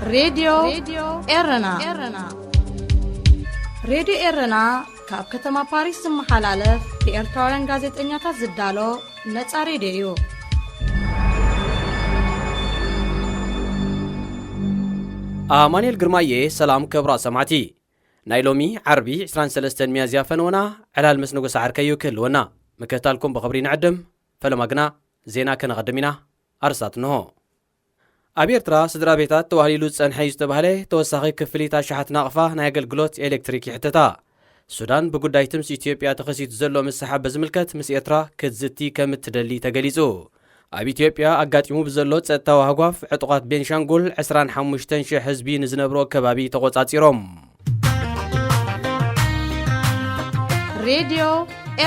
ሬድዮ ኤረና። ሬድዮ ኤረና ካብ ከተማ ፓሪስ ዝመሓላለፍ ብኤርትራውያን ጋዜጠኛታት ዝዳሎ ነጻ ሬድዮ እዩ። ኣማኑኤል ግርማየ። ሰላም ክቡራት ሰማዕቲ። ናይ ሎሚ ዓርቢ ዕስራን ሰለስተን ሚያዝያ ፈነወና ዕላል ምስ ንጉስ ዓርከዩ ክህልወና ምክትታልኩም ብኽብሪ ንዕድም። ፈለማ ግና ዜና ከነቐድም ኢና። ኣርስታት እንሆ። ኣብ ኤርትራ ስድራ ቤታት ተዋህሊሉ ዝጸንሐ እዩ ዝተባህለ ተወሳኺ ክፍሊት ኣሽሓት ናቕፋ ናይ ኣገልግሎት ኤሌክትሪክ ይሕተታ። ሱዳን ብጉዳይ እቲ ምስ ኢትዮጵያ ተኸሲቱ ዘሎ ምስሓብ በዝምልከት ምስ ኤርትራ ክትዝቲ ከም እትደሊ ተገሊጹ። ኣብ ኢትዮጵያ ኣጋጢሙ ብዘሎ ጸጥታዊ ሃጓፍ ዕጡቓት ቤንሻንጉል ዕስራን ሓሙሽተን ሽሕ ህዝቢ ንዝነብሮ ከባቢ ተቖጻጺሮም። ሬድዮ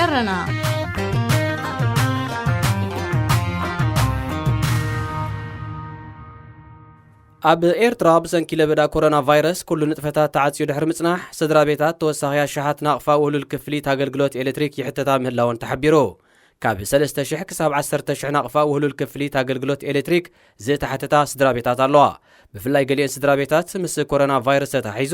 ኤረና። ኣብ ኤርትራ ብሰንኪ ለበዳ ኮሮና ቫይረስ ኩሉ ንጥፈታት ተዓጽዩ ድሕሪ ምጽናሕ፣ ስድራ ቤታት ተወሳኺ ኣሽሓት ናቕፋ ውህሉል ክፍሊት ኣገልግሎት ኤሌክትሪክ ይሕተታ ምህላወን ተሓቢሩ። ካብ ሰለስተ ሽሕ ክሳብ ዓሰርተ ሽሕ ናቕፋ ውህሉል ክፍሊት ኣገልግሎት ኤሌክትሪክ ዝተሓተታ ስድራ ቤታት ኣለዋ። ብፍላይ ገሊአን ስድራ ቤታት ምስ ኮሮና ቫይረስ ተታሒዙ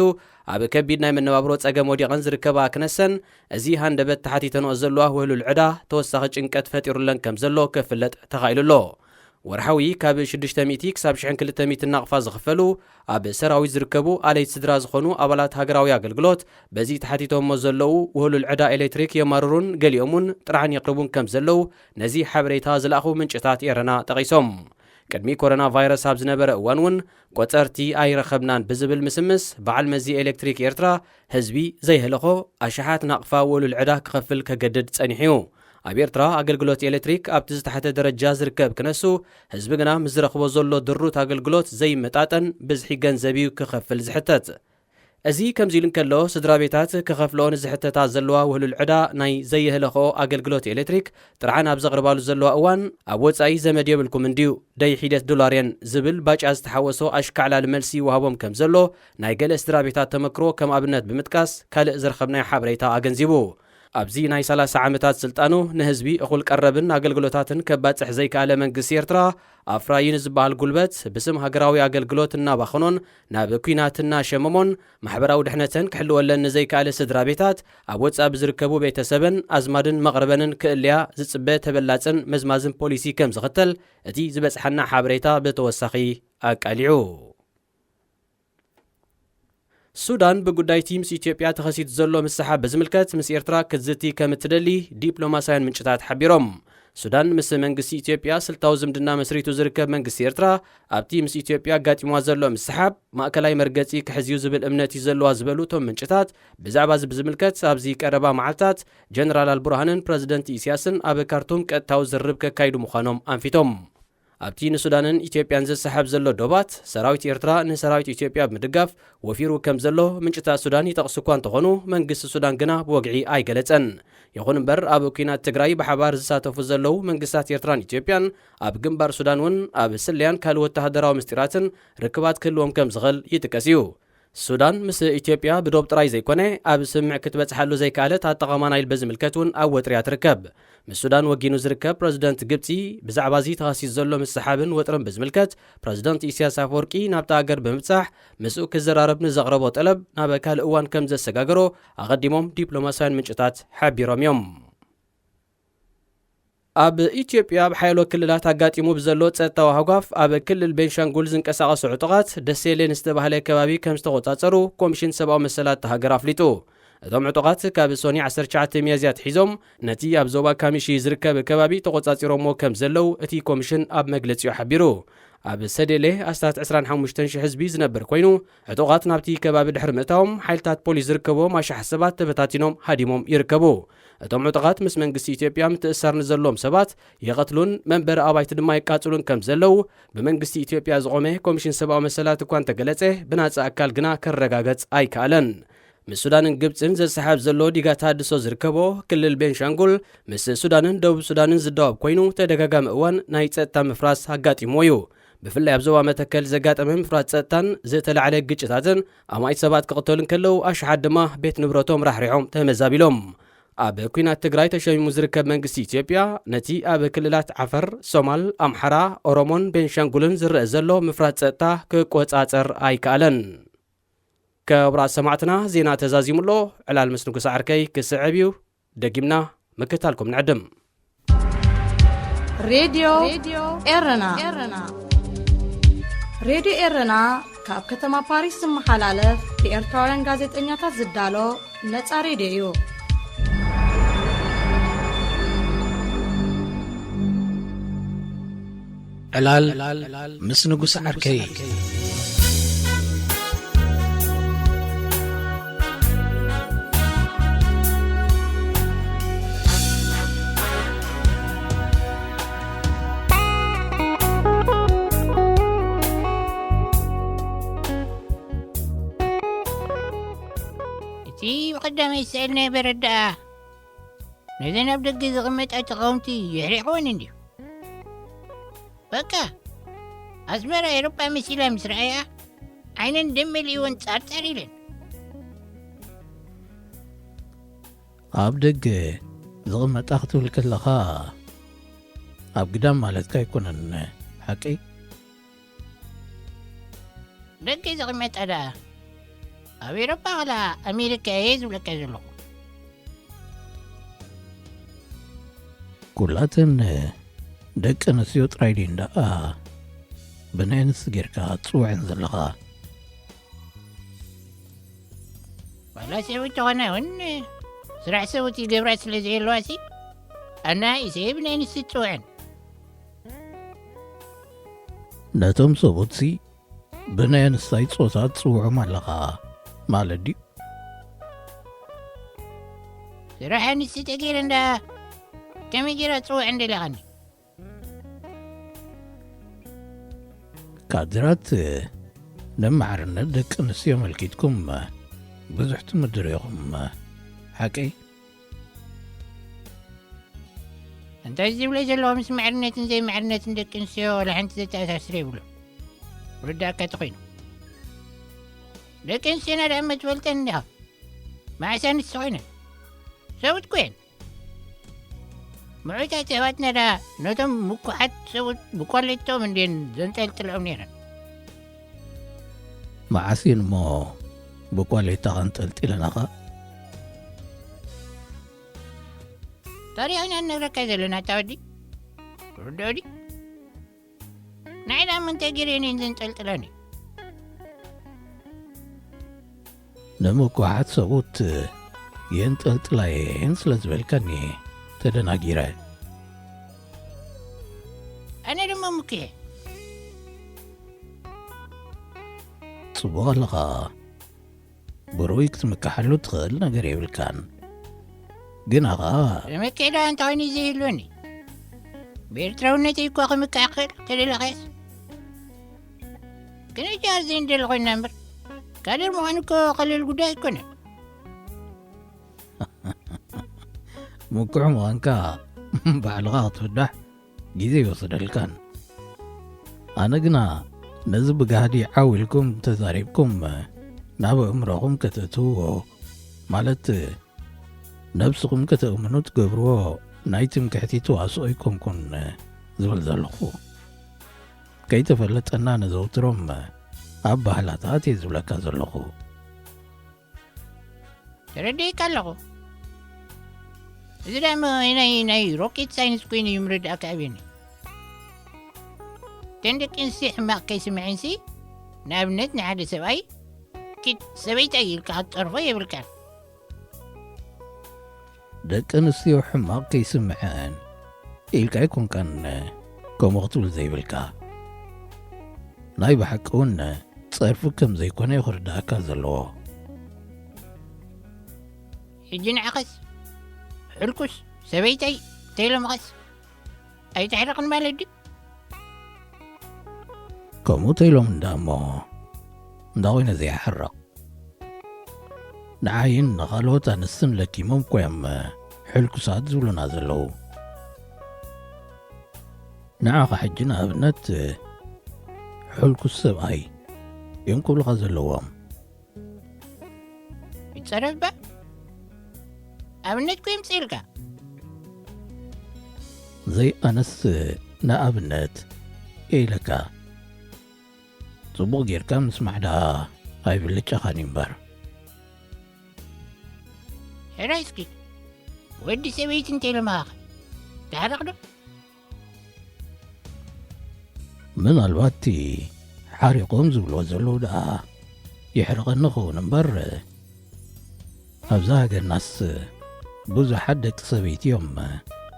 ኣብ ከቢድ ናይ መነባብሮ ጸገም ወዲቐን ዝርከባ ክነሰን፣ እዚ ሃንደበት ተሓቲተንኦ ዘለዋ ውህሉል ዕዳ ተወሳኺ ጭንቀት ፈጢሩለን ከም ዘሎ ክፍለጥ ተኻኢሉ ኣሎ። ወርሓዊ ካብ ሽዱሽተ ሚእቲ ክሳብ ሽሕን ክልተ ሚእትን ናቕፋ ዝኽፈሉ ኣብ ሰራዊት ዝርከቡ ኣለይቲ ስድራ ዝኾኑ ኣባላት ሃገራዊ ኣገልግሎት በዚ ተሓቲቶሞ ዘለዉ ውህሉል ዕዳ ኤሌክትሪክ የማርሩን ገሊኦም እውን ጥርዓን የቕርቡን ከም ዘለዉ ነዚ ሓበሬታ ዝለኣኹ ምንጭታት ኤረና ጠቒሶም። ቅድሚ ኮሮና ቫይረስ ኣብ ዝነበረ እዋን እውን ቆጸርቲ ኣይረኸብናን ብዝብል ምስምስ በዓል መዚ ኤሌክትሪክ ኤርትራ ህዝቢ ዘይህለኾ ኣሽሓት ናቕፋ ውህሉል ዕዳ ክኸፍል ከገድድ ጸኒሑ እዩ። ኣብ ኤርትራ ኣገልግሎት ኤሌክትሪክ ኣብቲ ዝተሓተ ደረጃ ዝርከብ ክነሱ፣ ህዝቢ ግና ምስ ዝረኽቦ ዘሎ ድሩት ኣገልግሎት ዘይመጣጠን ብዝሒ ገንዘብ እዩ ክኸፍል ዝሕተት። እዚ ከምዚ ኢሉ እንከሎ፣ ስድራ ቤታት ክኸፍልኦ ንዝሕተታ ዘለዋ ውህሉል ዕዳ ናይ ዘየህለኽኦ ኣገልግሎት ኤሌክትሪክ ጥርዓን ኣብ ዘቕርባሉ ዘለዋ እዋን፣ ኣብ ወጻኢ ዘመድ የብልኩም እንድዩ፣ ደይ ሒደት ዶላር እየን ዝብል ባጫ ዝተሓወሶ ኣሽካዕላሊ መልሲ ይወሃቦም ከም ዘሎ ናይ ገለ ስድራ ቤታት ተመክሮ ከም ኣብነት ብምጥቃስ ካልእ ዝረኸብናዮ ሓበሬታ ኣገንዚቡ። ኣብዚ ናይ ሰላሳ ዓመታት ስልጣኑ ንህዝቢ እኹል ቀረብን ኣገልግሎታትን ከባጽሕ ዘይከኣለ መንግስቲ ኤርትራ፣ ኣፍራዪ ንዝበሃል ጉልበት ብስም ሃገራዊ ኣገልግሎት እናባኸኖን ናብ ኲናት እናሸመሞን ማሕበራዊ ድሕነተን ክሕልወለን ንዘይከኣለ ስድራ ቤታት ኣብ ወጻኢ ብዝርከቡ ቤተሰበን ኣዝማድን መቕርበንን ክእልያ ዝጽበ ተበላጽን መዝማዝን ፖሊሲ ከም ዝኽተል እቲ ዝበጽሓና ሓበሬታ ብተወሳኺ ኣቃሊዑ። ሱዳን ብጉዳይ እቲ ምስ ኢትዮጵያ ተኸሲቱ ዘሎ ምስሓብ በዝምልከት ምስ ኤርትራ ክትዝቲ ከም እትደሊ ዲፕሎማስያውያን ምንጭታት ሓቢሮም። ሱዳን ምስ መንግስቲ ኢትዮጵያ ስልታዊ ዝምድና መስሪቱ ዝርከብ መንግስቲ ኤርትራ ኣብቲ ምስ ኢትዮጵያ ኣጋጢምዋ ዘሎ ምስሓብ ማእከላይ መርገጺ ክሕዝ እዩ ዝብል እምነት እዩ ዘለዋ ዝበሉ እቶም ምንጭታት፣ ብዛዕባ እዚ ብዝምልከት ኣብዚ ቀረባ መዓልታት ጀነራል ኣልቡርሃንን ፕረዚደንት ኢሳያስን ኣብ ካርቱም ቀጥታዊ ዝርርብ ከካይዱ ምዃኖም ኣንፊቶም። ኣብቲ ንሱዳንን ኢትዮጵያን ዘሰሓብ ዘሎ ዶባት፣ ሰራዊት ኤርትራ ንሰራዊት ኢትዮጵያ ብምድጋፍ ወፊሩ ከም ዘሎ ምንጭታት ሱዳን ይጠቕሱ እኳ እንተኾኑ፣ መንግስቲ ሱዳን ግና ብወግዒ ኣይገለጸን። ይኹን እምበር፣ ኣብ ኲናት ትግራይ ብሓባር ዝሳተፉ ዘለዉ መንግስታት ኤርትራን ኢትዮጵያን፣ ኣብ ግንባር ሱዳን እውን ኣብ ስለያን ካልእ ወተሃደራዊ ምስጢራትን ርክባት ክህልዎም ከም ዝኽእል ይጥቀስ እዩ። ሱዳን ምስ ኢትዮጵያ ብዶብ ጥራይ ዘይኮነ፣ ኣብ ስምምዕ ክትበጽሓሉ ዘይከኣለት ኣጠቓቕማ ናይል በዝምልከት እውን ኣብ ወጥሪ እያ ትርከብ። ምስ ሱዳን ወጊኑ ዝርከብ ፕረዚደንት ግብጺ፣ ብዛዕባ እዚ ተኸሲቱ ዘሎ ምስሓብን ወጥርን ብዝምልከት፣ ፕረዚደንት ኢሳያስ ኣፈወርቂ ናብታ ኣገር ብምብጻሕ ምስኡ ክዘራረብ ንዘቕረቦ ጠለብ ናብ ካልእ እዋን ከም ዘሰጋገሮ ኣቐዲሞም ዲፕሎማስያውያን ምንጭታት ሓቢሮም እዮም። ኣብ ኢትዮጵያ ኣብ ሓያሎ ክልላት ኣጋጢሙ ብዘሎ ጸጥታዊ ሃጓፍ ኣብ ክልል ቤንሻንጉል ዝንቀሳቐሱ ዕጡቓት ደሴሌ ንዝተባህለ ከባቢ ከም ዝተቖጻጸሩ ኮሚሽን ሰብኣዊ መሰላት እታ ሃገር ኣፍሊጡ። እቶም ዕጡቓት ካብ ሶኒ ዓሰርተ ትሽዓተ ሚያዝያ ኣትሒዞም ነቲ ኣብ ዞባ ካሚሺ ዝርከብ ከባቢ ተቖጻጺሮምዎ ከም ዘለዉ እቲ ኮሚሽን ኣብ መግለጺኡ ሓቢሩ። ኣብ ሰዴሌ ኣስታት ዕስራን ሓሙሽተን ሽሕ ህዝቢ ዝነብር ኮይኑ፣ ዕጡቓት ናብቲ ከባቢ ድሕሪ ምእታዎም ሓይልታት ፖሊስ ዝርከብዎም ኣሽሓት ሰባት ተበታቲኖም ሃዲሞም ይርከቡ። እቶም ዕጡቓት ምስ መንግስቲ ኢትዮጵያ ምትእስሳር ንዘለዎም ሰባት ይቐትሉን መንበሪ ኣባይቲ ድማ የቃጽሉን ከም ዘለዉ ብመንግስቲ ኢትዮጵያ ዝቖመ ኮሚሽን ሰብኣዊ መሰላት እኳ እንተገለጸ፣ ብናጻ ኣካል ግና ክረጋገጽ ኣይከኣለን። ምስ ሱዳንን ግብጽን ዘሰሓብ ዘሎ ዲጋ ተሃድሶ ዝርከቦ ክልል ቤንሻንጉል ምስ ሱዳንን ደቡብ ሱዳንን ዝዳወብ ኮይኑ፣ ተደጋጋሚ እዋን ናይ ጸጥታ ምፍራስ ኣጋጢምዎ እዩ። ብፍላይ ኣብ ዞባ መተከል ዘጋጠመ ምፍራስ ጸጥታን ዝተላዕለ ግጭታትን ኣማኢት ሰባት ክቕተሉ እንከለዉ፣ ኣሽሓት ድማ ቤት ንብረቶም ራሕሪሖም ተመዛቢሎም። ኣብ ኲናት ትግራይ ተሸሚሙ ዝርከብ መንግስቲ ኢትዮጵያ፣ ነቲ ኣብ ክልላት ዓፈር፣ ሶማል፣ ኣምሓራ፣ ኦሮሞን ቤንሻንጉልን ዝረአ ዘሎ ምፍራስ ጸጥታ ክቆጻጸር ኣይከኣለን። ክቡራት ሰማዕትና፣ ዜና ተዛዚሙ ኣሎ። ዕላል ምስ ንጉስ ዓርከይ ክስዕብ እዩ። ደጊምና ምክታልኩም ንዕድም። ሬድዮ ኤረና። ሬድዮ ኤረና ካብ ከተማ ፓሪስ ዝመሓላለፍ ብኤርትራውያን ጋዜጠኛታት ዝዳሎ ነጻ ሬድዮ እዩ። ዕላል ምስ ንጉስ ዓርከይ። እቲ ብቐዳማይ ዝሰኣልናዮ በረድ ደኣ ነዘን ኣብ ደገ ዝቕመጣ ተቓወምቲ የሕሪቕወን እንድዩ። በቃ፣ ኣስመራ ኤውሮጳ መሲላ ምስ ረኣያ፣ ዓይነን ደም መሊእወን ጻርጻር ኢለን። ኣብ ደገ ዝቕመጣ ክትብል ከለኻ፣ ኣብ ግዳም ማለትካ ኣይኮነን፣ ሓቀይ? ደገ ዝቕመጣ ደኣ፣ ኣብ ኤውሮጳ ዋላ ኣሜሪካ እየ ዝብለካ ዘለኹ። ኩላተን ደቂ ኣንስትዮ ጥራይ ድየን ደኣ ብናይ ኣንስቲ ጌርካ ትጽውዐን ዘለኻ? ዋላ ሰብኡት ተኾና እውን፣ ስራሕ ሰብኡት ይገብራ ስለ ዘየለዋሲ፣ ኣና ኢሰየ ብናይ ኣንስቲ ትጽውዐን። ነቶም ሰብኡትሲ ብናይ ኣንስታይ ጾታ ትጽውዖም ኣለኻ ማለት ድዩ? ስራሕ ኣንስቲ ተገይረ እንዳ ከመይ ገይራ ትጽውዐን ደሊኻኒ? ካድራት ንማዕርነት ደቂ ኣንስትዮ ኣመልኪትኩም ብዙሕ ትምድሩ ኢኹም፣ ሓቀይ? እንታይ ዝብለ ዘለዋ ምስ ማዕርነትን ዘይማዕርነትን ደቂ ኣንስትዮ ዋላ ሓንቲ ዘተኣሳስር የብሉን። ርዳእካ ተኾይኑ። ደቂ ኣንስትዮና ደኣ እሞ ትፈልጠን እንዲኻ። መዓስ ኣንስቲ ኮይነን? ሰብኡት እኮ እየን። ምዑታት ኣሕዋትና ደኣ ነቶም ምኩሓት ሰብኡት ብኳሌቶም እንድየን ዘንጠልጥልኦም ነይረን። መዓስ እየን እሞ ብኳሌታ ከንጠልጢለናኻ? ታሪኽ ኢና ንነግረካ ዘለና፣ ኣታ ወዲ። ርድኦ ድዩ? ንዓይ ደኣ ምንታይ ገይረን እየን ዘንጠልጥለኒ? ንምኩሓት ሰብኡት የንጠልጥላ እየን ስለ ዝበልካኒ ተደናጊረ። ኣነ ድማ ምኩሕ እየ። ጽቡቕ ኣለኻ። ብሩይ ክትምክሓሉ ትኽእል ነገር የብልካን። ግና ኸኣ ተመኪዕዶ እንተኾይኑ እዩ ዘይህልወኒ። ብኤርትራውነተይ እኳ ክምካሕ ክእል፣ ተደለኻየስ። ግን ሕጂ ኣዝየ ንደሊ ኮይንና እምበር፣ ካድር ምዃን እኮ ቀሊል ጉዳይ ኣይኮነን። ምኩሕ ምዃንካ ባዕልኻ ክትፍዳሕ ግዜ ይወስደልካን። ኣነ ግና ነዚ ብጋህዲ ዓው ኢልኩም ተዛሪብኩም ናብ ኣእምሮኹም ከተእትውዎ፣ ማለት ነብስኹም ከተእምኑ ትገብርዎ ናይ ትምክሕቲ ተዋስኦ ኣይኮንኩን ዝብል ዘለኹ። ከይተፈለጠና ነዘውትሮም ኣባህላታት እየ ዝብለካ ዘለኹ። ተረዲእካ ኣለኹ። እዚ ደኣ ናይ፣ ናይ ሮኬት ሳይንስ ኮይኑ እዩ ምርዳእካ ኣብየኒ። እተን ደቂ ኣንስትዮ ሕማቕ ከይስምዐንሲ፣ ንኣብነት ንሓደ ሰብኣይ፣ ኪድ ሰበይተይ ኢልካ ክትጸርፎ የብልካን። ደቂ ኣንስትዮ ሕማቕ ከይስምዐን ኢልካ ኣይኮንካን ከምኡ ክትብል ዘይብልካ። ናይ ብሓቂ እውን ጸርፊ ከም ዘይኮነ እዩ ክርድኣካ ዘለዎ። ሕጂ ንዓኸስ ሕልኩስ ሰበይተይ ተይሎምኸስ ኣይተሕርቕን ማለት ድዩ? ከምኡ ተይሎም እንዳ እሞ እንዳ ኮይነ ዘይሓርቕ። ንዓይን ንኻልኦት ኣንስትን ለኪሞም እኮ እዮም ሕልኩሳት ዝብሉና ዘለዉ። ንዓኻ ሕጂ ንኣብነት ሕልኩስ ሰብኣይ እዮም ክብሉኻ ዘለዎም። ይጸረፍ እባ። ኣብነት ኮ የምፅእልካ። ዘይኣነስ ንኣብነት ኢለካ። ጽቡቕ ጌርካ ምስማዕ ደኣ ኣይብልጫኻን እዩ እምበር። ሕራይ እስኪ፣ ወዲ ሰበይቲ እንተይለምሃኸ ትሓርቕ ዶ? ምናልባት እቲ ሓሪቖም ዝብልዎ ዘለዉ ደኣ የሕርቐኒ ክኸውን እምበር፣ ኣብዛ ሃገርናስ ብዙሓት ደቂ ሰበይቲ እዮም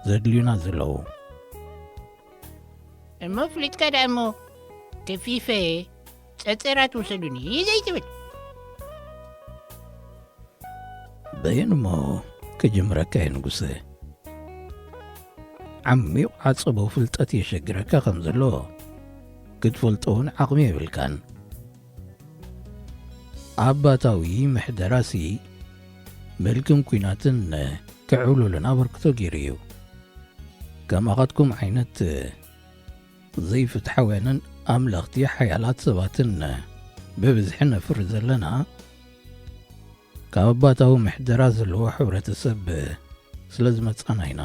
ዘድልዩና ዘለዉ። እሞ ፍሊጥካ ደኣ እሞ ከፊፈ ጸጸራት ውሰዱኒ ዘይትብል። በየን እሞ ክጅምረካ እየ ንጉሰ። ዓሚቕ ዓጸቦ ፍልጠት የሸግረካ ከም ዘሎ ክትፈልጦ እውን ዓቕሚ የብልካን። ኣባታዊ ምሕደራሲ ምልክን ኲናትን ክዕብልሉን ኣበርክቶ ገይሩ እዩ። ከማኻትኩም ዓይነት ዘይፍትሓውያንን ኣምለኽቲ ሓያላት ሰባትን ብብዝሒ ነፍሪ ዘለና፣ ካብ ኣባታዊ ምሕደራ ዘለዎ ሕብረተሰብ ስለ ዝመጻና ኢና።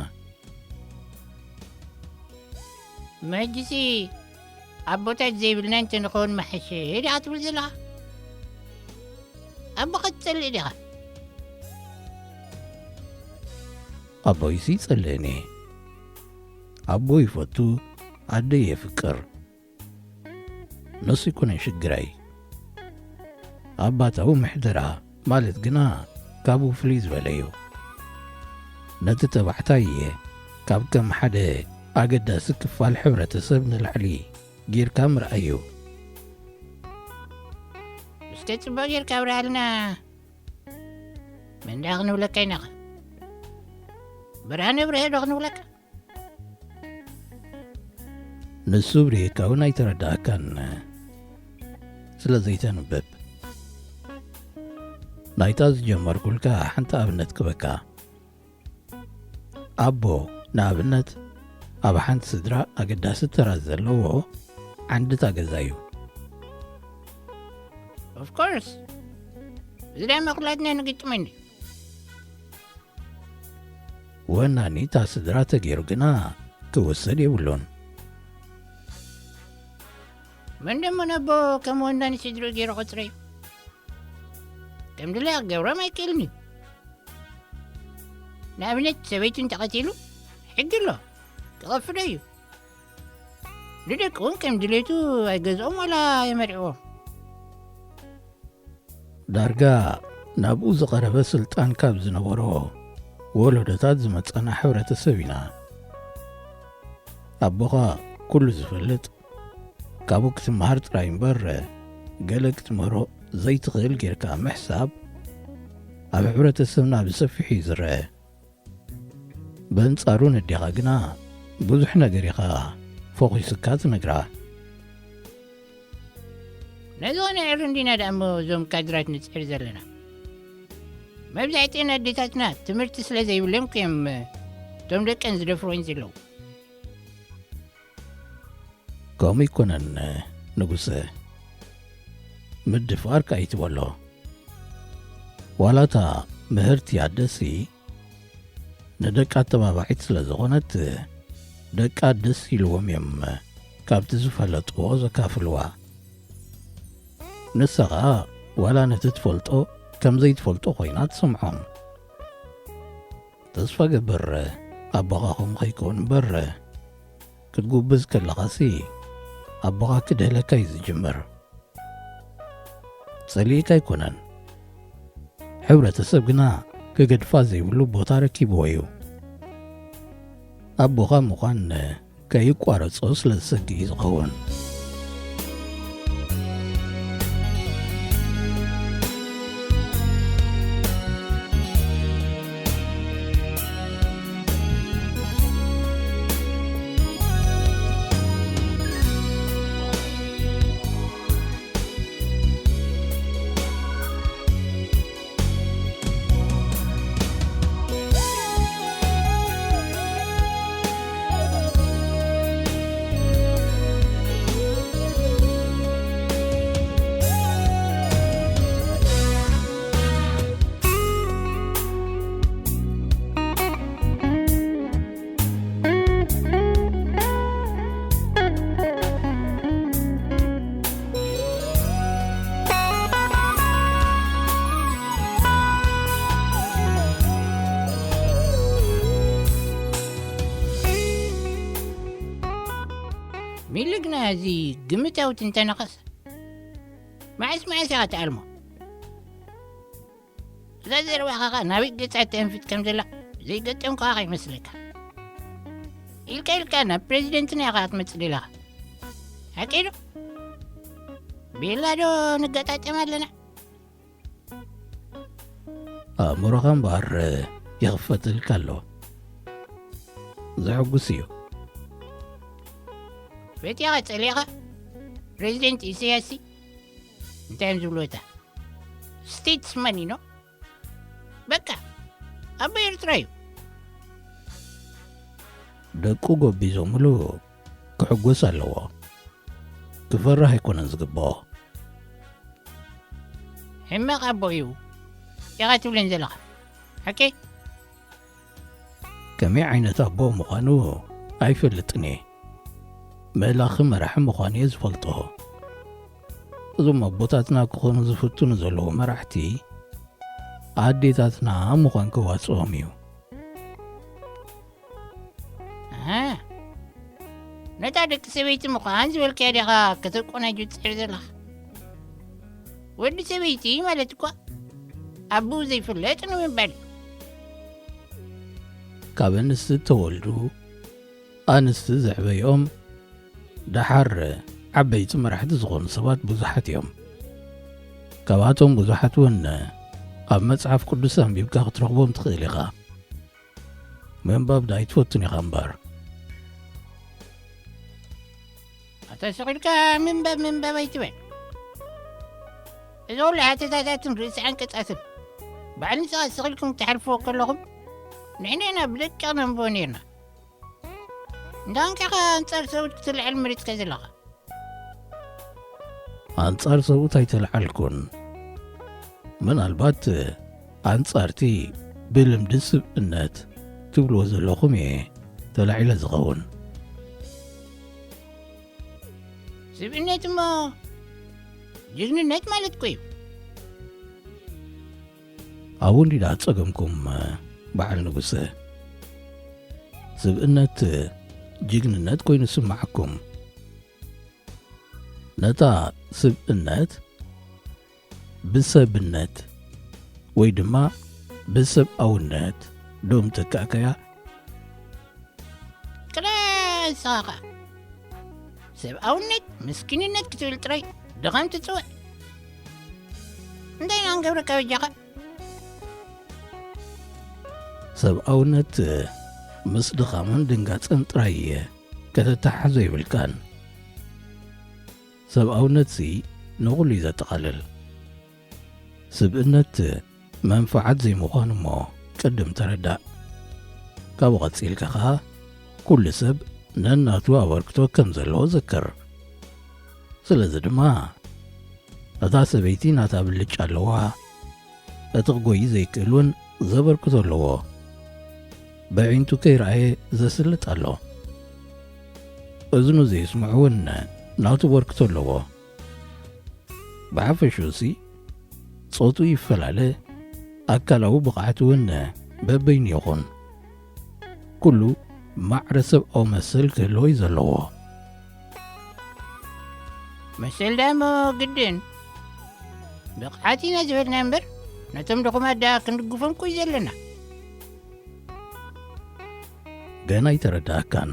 መጅሲ ኣቦታት ዘይብልና እንተንኸውን መሐሸ ዲኻ ትብል ዘለኻ? ኣቦኻ ትጸልእ ዲኻ? ኣቦይሲ ይጸልእኒ። ኣቦ ይፈቱ፣ ኣደ የፍቅር። ንሱ ኣይኮነን ሽግረይ። ኣባታዊ ምሕደራ ማለት ግና ካብኡ ፍልይ ዝበለ እዩ። ነቲ ተባዕታይ ካብ ከም ሓደ ኣገዳሲ ክፋል ሕብረተሰብ ንላዕሊ ጌርካ ምርኣይ እዩ። እስከ ጽቡቕ ጌርካ ኣብርሃልና። መን ደኣ ክንብለካ ኢናኸ? ብርሃነ ብርሄ ዶ ክንብለካ? ንሱ ብርሄካ እውን ኣይተረዳእካን ስለ ዘይተንብብ። ናይታ ዝጀመርኩልካ ሓንቲ ኣብነት ክበካ። ኣቦ ንኣብነት ኣብ ሓንቲ ስድራ ኣገዳሲ ተራ ዘለዎ ዓንድታ ገዛ እዩ። Of course፣ እዚ ደኣ ኩላትና ንግጥመን እዩ። ወናኒ እታ ስድራ ተገይሩ ግና ክውሰድ የብሉን። መን ደሞ ነቦ ከም ወናኒ ስድርኡ ገይሩ ቆጽረዩ? ከም ድላዩ ክገብሮም ኣይክእልን እዩ። ንኣብነት ሰበይቱ እንተቐቲሉ ሕጊ ኣሎ፣ ክቐፍዶ እዩ። ንደቂ እውን ከም ድሌቱ ኣይገዝኦም ዋላ የመርዕዎም። ዳርጋ ናብኡ ዝቐረበ ስልጣን ካብ ዝነበሮ ወለዶታት ዝመጸና ሕብረተሰብ ኢና። ኣቦኻ ኩሉ ዝፈልጥ፣ ካብኡ ክትመሃር ጥራይ እምበር፣ ገለ ክትምህሮ ዘይትኽእል ጌርካ ምሕሳብ ኣብ ሕብረተሰብና ብሰፊሑ እዩ ዝረአ። በንጻሩ ነዴኻ ግና ብዙሕ ነገር ኢኻ ፎኺስካ ትነግራ። ነዚ ኸነዕሪ እንዲና ደኣ እሞ እዞም ካድራት ንጽዕር ዘለና። መብዛሕትኤን ኣዴታትና ትምህርቲ ስለ ዘይብለን እዮም እቶም ደቀን ዝደፍርወን ዘለዉ። ከምኡ ኣይኮነን ንጉሰ፣ ምድፋር ከኣ ኣይትበሎ። ዋላ እታ ምህርቲ ኣደሲ ንደቃ ኣተባባዒት ስለ ዝኾነት፣ ደቃ ደስ ኢልዎም እዮም ካብቲ ዝፈለጥዎ ዘካፍልዋ። ንሳ ኸኣ ዋላ ነቲ ትፈልጦ ከም ዘይትፈልጦ ኮይና ትሰምዖም። ተስፋ ገብር ኣቦኻ ከምኡ ከይከውን እምበር፣ ክትጉብዝ ከለኻሲ ኣቦኻ ክድህለካ እዩ ዝጅምር። ጸሊእካ ኣይኮነን። ሕብረተሰብ ግና ክገድፋ ዘይብሉ ቦታ ረኪብዎ እዩ። ኣቦኻ ምዃን ከይቋረጾ ስለ ዝሰግእ እዩ ዝኸውን። እዚ ግምታዊ ትንተናኻስ መዓስ መዓስ ኢኻ ትኣልሞ? እዛ ዘረባኻ ኸኣ ናበይ ገጻ ተንፍት ከም ዘላ ዘይገጠምካ ከይመስለካ። ኢልካ ኢልካ ናብ ፕሬዚደንትና ኢኻ ክትመጽእ ደለኻ። ሓቀይ ዶ? ቤላ ዶ ንገጣጠም ኣለና? ኣእምሮኻ እምበኣር ይኽፈተልካ ኣሎ። ዘሐጉስ እዩ። ፈቲኻ ጸሊኻ ፕሬዚደንት ኢሳያስሲ እንታይ እዮም ዝብሉ እታ ስቴትስማን ኢኖ? በቃ ኣቦ ኤርትራ እዩ። ደቁ ጎቢዞምሉ ክሕጎስ ኣለዎ። ክፈርህ ኣይኮነን ዝግብኦ። ሕማቕ ኣቦ እዩ ኢኻ ትብለኒ ዘለኻ ሓቂ? ከመይ ዓይነት ኣቦ ምዃኑ ኣይፈልጥን እየ። መላኺ መራሒ ምዃኑ እየ ዝፈልጦ። እዞም ኣቦታትና ክኾኑ ዝፍትኑ ዘለዉ መራሕቲ ኣዴታትና ምዃን ክዋጽኦም እዩ። ኣሃ፣ ነታ ደቂ ሰበይቲ ምዃን ዝበልካያ ዲኻ ከተቆናጁ ትጽዕር ዘለኻ? ወዲ ሰበይቲ ማለት እኳ ኣቦኡ ዘይፍለጥ ንምባል እዩ። ካብ ኣንስቲ እተወልዱ፣ ኣንስቲ ዘዕበዮም፣ ደሓር ዓበይቲ መራሕቲ ዝኾኑ ሰባት ብዙሓት እዮም። ካብኣቶም ብዙሓት እውን ኣብ መጽሓፍ ቅዱስ ኣንቢብካ ክትረኽቦም ትኽእል ኢኻ። ምንባብ ደኣ ኣይትፈቱን ኢኻ እምበር። ኣታ ስቕ ኢልካ ምንባብ ምንባብ ኣይትበል። እዚ ኩሉ ሓተታታትን ርእሲ ዓንቀጻትን ባዕሉ ንስኻ ስቕ ኢልኩም ክትሓልፍዎ ከለኹም ንሕና ኢና ብደቂቕ ነንብቦ ነይርና። እንዳ እንኪኻ ኣንጻር ሰብኡት ክትልዕል መሪጽካ ዘለኻ? ኣንጻር ሰብኡት ኣይተለዓልኩን። ምናልባት ኣንጻርቲ ብልምዲ ስብእነት ትብልዎ ዘለኹም እየ ተላዒለ ዝኸውን። ስብእነት እሞ ጅግንነት ማለት እኮ እዩ። ኣብኡ እንዲዳ ጸገምኩም በዓል ንጉሰ። ስብእነት ጅግንነት ኮይኑ ስምዓኩም። ነታ ስብእነት ብሰብነት ወይ ድማ ብሰብኣውነት ዶ ምተካእካያ? ክላ ንስኻ ኸኣ ሰብኣውነት ምስኪንነት ክትብል ጥራይ ድኻም ትጽውዕ። እንታይ ኢና ንገብረካ በጃኻ? ሰብኣውነት ምስ ድኻምን ድንጋጸን ጥራይ ከተተሓሕዞ የብልካን። ሰብኣውነትሲ ንኹሉ እዩ ዘጠቓልል። ስብእነት መንፍዓት ዘይምዃኑ እሞ ቅድም ተረዳእ። ካብኡ ቀጺልካ ኸኣ ኩሉ ሰብ ነናቱ ኣበርክቶ ከም ዘለዎ ዘክር። ስለዚ ድማ እታ ሰበይቲ ናታ ብልጫ ኣለዋ፣ እቲ ክጎዪ ዘይክእል እውን ዘበርክቶ ኣለዎ። በዒንቱ ከይረኣየ ዘስልጥ ኣሎ። እዝኑ ዘየስምዖ እውን ናቱ በርክቶ ኣለዎ። ብሓፈሽኡሲ ጾቱ ይፈላለ፣ ኣካላዊ ብቕዓት እውን በበይኑ ይኹን። ኩሉ ማዕረ ሰብኣዊ መሰል ክህልዎ እዩ ዘለዎ። መሰል ደኣ እሞ ግድን ብቕዓት ኢና ዝበልና እምበር ነቶም ድኹማት ደኣ ክንድግፎም እኮ እዩ ዘለና። ገና ኣይተረዳእካን።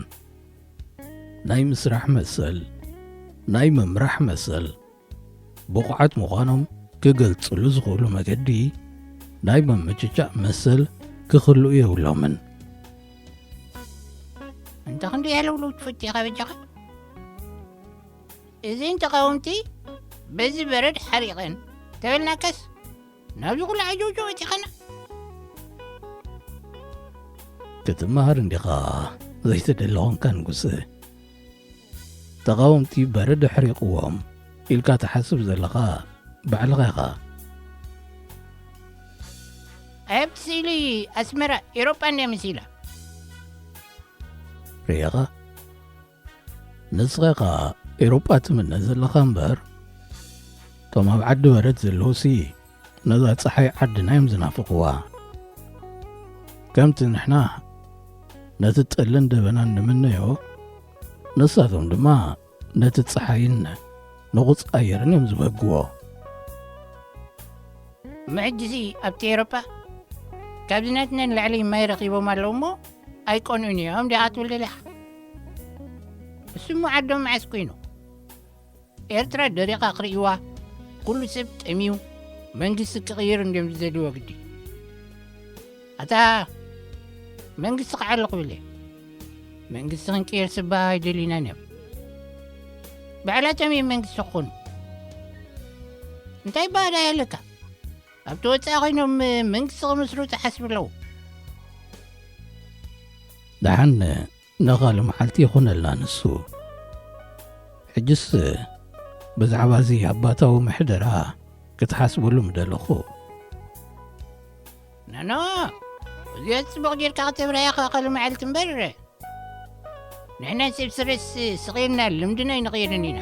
ናይ ምስራሕ መሰል፣ ናይ ምምራሕ መሰል፣ ብቑዓት ምዃኖም ክገልጽሉ ዝኽእሉ መገዲ ናይ ምምችቻእ መሰል ክኽልኡ የብሎምን። እንተ ክንደይ ሃለውለው ትፈቱ ኢኻ በጃኻ? እዘን ተቓወምቲ በዚ በረድ ሓሪቐን ተበልናካስ ናብዚ ኩሉ ዓጀውጀው ኣቲኻና። ክትመሃር እንዲኻ ዘይትደሊ ኾንካ ንጉስ። ተቓወምቲ በረድ ኣሕሪቕዎም ኢልካ ትሓስብ ዘለኻ ባዕልኻ ኢኻ። ኣብቲ ስእሊ ኣስመራ ኤውሮጳ እንድያ መሲላ። ርኢኻ? ንስኻ ኢኻ ኤውሮጳ ትምነ ዘለኻ እምበር፣ እቶም ኣብ ዓዲ በረድ ዘለዉሲ ነዛ ጸሓይ ዓድና እዮም ዝናፍቕዋ። ከምቲ ንሕና ነቲ ጠልን ደበናን ንምነዮ፣ ንሳቶም ድማ ነቲ ጸሓይን ነቑጽ ኣየርን እዮም ዝበግዎ። እሞ ሕጂሲ ኣብቲ ኤውሮጳ ካብዚ ናትና ንላዕሊ ማይ ረኺቦም ኣለዉ እሞ ኣይቀንኡን እዮም ዲኻ ትብል ደሊኻ? እሱሞ ዓዶም መዓስ ኮይኑ? ኤርትራ ደሪቓ ክርእይዋ ኩሉ ሰብ ጠምዩ መንግስቲ ክቕይር እንድዮም ዝደልይዎ ግዲ። ኣታ መንግስቲ ክዓሉ ክብል እየ። መንግስቲ ክንቅየር ስባ ኣይደልዩናን እዮም። ባዕላቶም እዮም መንግስቲ ክኾኑ። እንታይ ባዳ ያለካ? ኣብቲ ወፃኢ ኮይኖም መንግስቲ ክምስርቱ ሓስብ ኣለዉ። ደሓን ንኻሊ መዓልቲ ይኹነልና ንሱ። ሕጅስ ብዛዕባ እዚ ኣባታዊ ምሕደራ ክትሓስበሉ ምደለኹ። ናኖ፣ እዚኦ ጽቡቕ ጌርካ ከተብርሃ ኢኻ ካልእ መዓልቲ እምበር። ንሕና ሰብ ስረስ ስቕ ኢልና ልምድና ኣይንቕይርን ኢና።